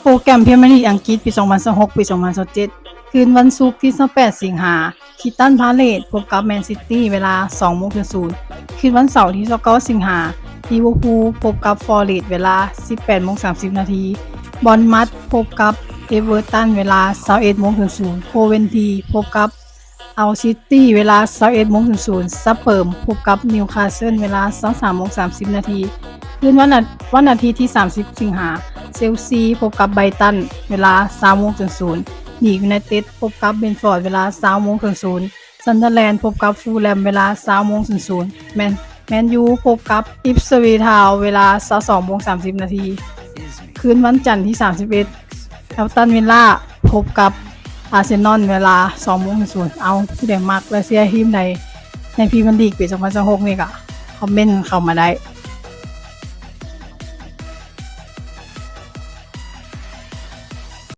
ໂປຣແກຣມພຣີເມຍລີກອັງກິດປີສອງພັນຊາວຫົກ ປີສອງພັນຊາວເຈັດ ຄືນວັນສຸກທີຊາວແປດສິງຫາ ຄຣິສຕັນພາເລສພົບກັບແມນຊິຕີເວລາສອງໂມງສູນສູນ. ຄືນວັນເສົາທີຊາວເກົ້າສິງຫາ ລິເວີພູພົບກັບຟອເຣສເວລາສິບແປດໂມງສາມສິບນາທີ. ບອນມັດພົບກັບເອເວີຕັນເວລາຊາວເອັດໂມງສູນສູນ. ໂຄເວັນທີພົບກັບ ເອົາຊິຕີເວລາຊາວເອັດໂມງສູນສູນ. ສະເປີມພົບກັບນິວຄາເຊິນເວລາຊາວສາມໂມງສາມສິບນາທີ. ຄືນວັນອາ ວັນອາທິດທີສາມສິບສິງຫາ ເຊລຊີພົບກັບໄບຣຕັນເວລາຊາວໂມງສູນສູນ. ລີດຢູໄນເຕັດພົບກັບເບຣນຟອດເວລາຊາວໂມງສູນສູນ. ຊັນເດີແລນພົບກັບຟູລແຮມເວລາຊາວໂມງສູນສູນ. ແມນ ແມນຢູພົບກັບອິບສະວິທາວເວລາຊາວສອງໂມງສາມສິບນາທີ. ຄືນວັນຈັນທີສາມສິບເອັດ ແອັສຕັນວິລລາພົບກັບອາເຊນອນເວລາສອງໂມງສູນສູນ. ເອົາ ຜູ້ໃດມັກ ແລະ ເຊຍທີມໃດໃນພຣີເມຍລີກປີສອງພັນຊາວຫົກນີ້ກະຄອມເມັນເຂົ້າມາໄດ້.